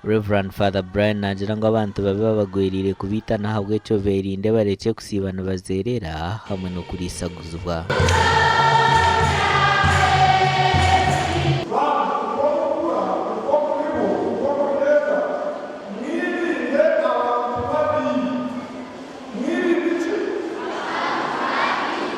Rev. Father Brian naagira ngu abantu babi babagwereire kubaita n'ahabw'ekyo beerinde barekye kusiiba nibazeerera hamwe n'okuriisaguzibwa. Mwirinde ki?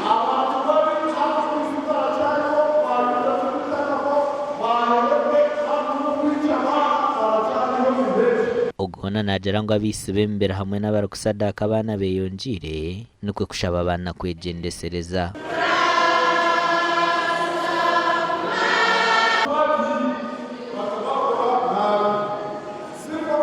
Abantu babi hati Kristo tarakyariho, ba Yuda turikutandikaho, ba Herode hati n'okwikya abaana barakyariho ni bengi. Ogu hoona naagira ngu abaitsi b'emibiri hamwe n'abarikusadaka abaana beyongyeire nikwo kushaba abaana kwegyendesereza. Babi bakabakora nabi, siko?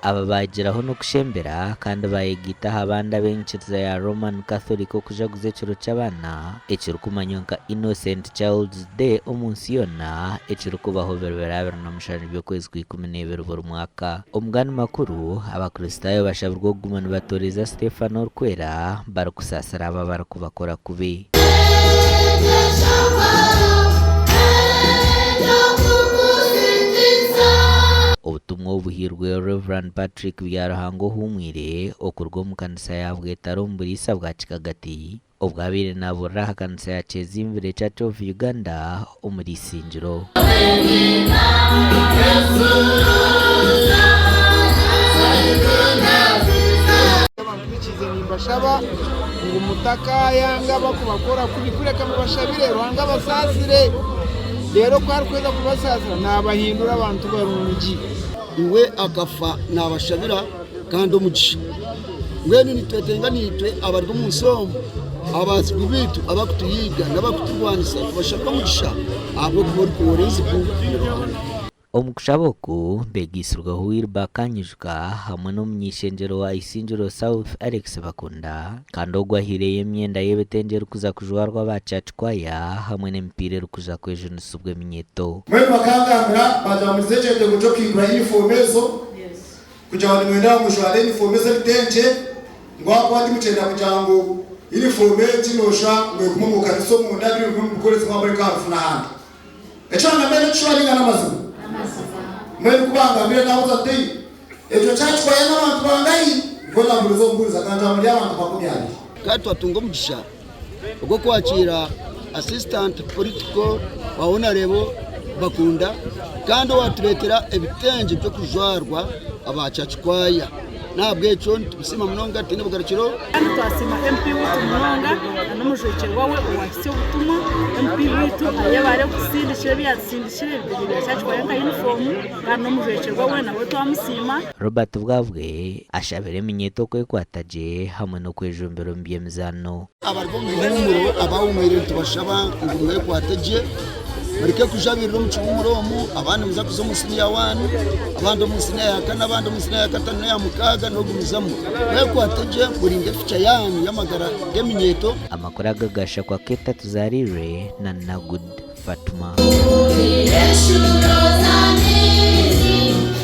Aba baagiraho n'okushembera kandi baayegaita aha bandi ab'enyikiriza ya Roman Catholic okujaguza ekiro ky'abaana ekirikumanywa nka Innocent Child's Day omu nsi yoona ekirikubaho biro biri 27 by'okwezi kwa Ikumi-n'ebiri buri mwaka. Omu gandi makuru, Abakristaayo bashabirwe okuguma nibatooreza Stefano Orikwera barikusaasira abo abarikubakora kubi. Obutumwa obu buhairwe Rev. Patrick Byaruhanga Ohuumwire okuruga omu kanisa ya Bwetare omu buriisa bwa Kikagati obwo abaire nabuurira aha kanisa ya Kyezimvire Church of Uganda omuri Isingiro. Abampurikiize nimbashaba ngu mutakaayanga abakubakora kubi, kureka mubashabire Ruhanga abasaasire, reero ku arikuheza kubasaasira naabahindura abantu barungi. Iwe akafa naabashabira kandi omugisha. Mbwenu nitwetenga naitwe abari omu nsi omu, abazigu baitu abarikutuhiiga n'abarikuturwanisa tubashabire omugisha ahabw'okuba orikuhoora enzigu ni Ruhanga. Omu kushaba oku, beegaitsirweho Wilber Kanyijuka hamwe n'omuny'eishengyero wa Isingiro South Alex Bakunda kandi ogwo ahaireyo emyenda y'ebitengye erikuza kujwarwa aba Church Choir hamwe n'emipiira erikuza kwejunisibwa eminyeeto. Mbwenu bakangambira baagira ngu nize ekyetengo ky'okuhindura yunifoomu ezo kugira ngu nimwenda ngu mujware yunifoomu ez'ebitengye ngu ahakuba timukyenda kugira ngu yunifoomu egi nooshusha ngu egume omu kanisa omunda biri bigume nibikoresa hamwe nka harufu n'ahandi. Ekyo nangambire n'ekishuba ninga n'amazima? Mbwenu ku bangambire nabuuza nti, Ekyo kyakikwayo n'abantu bangahi? Nikwo nabuurize omubuurizi akangira muri abantu 20. Kandi twatunga omugisha ogw'okwakiira Assistant Political wa Honarebo Bakunda kandi owatureetera ebitengye by'okujwarwa aba Church Choir. N'ahabw'ekyo nitubusiima munonga tutaine bugarukiro. Kandi twasiima MP waitu munonga na n'omujwekyerwa we owahitsya obutumwa. MP waitu ayebare kutusindikira ebi yatusindikire ebitengye bya Church Choir nka yunifoomu kandi n'omujwekyerwa we nawe twamusiima. Robert Bwabwe ashabire eminyeeto okwekwata gye hamwe n'okwejumbira omu by'emizaano. Abari omu bihuumuro abahumwire nitubashaba ngu mwekwate gye mureke kujabirira omu kihuumuro omu, abandi nimuza kuza omu siniya waani, abandi omu siniya ya kana, abandi omu siniya ya kataano n'eya mukaaga n'ogumizamu. Mwekwate gye murinde future yaanyu y'amagara g'eminyeeto. Amakuru aga gashakwa Keta Tuzarirwe na Nagud Fatuma.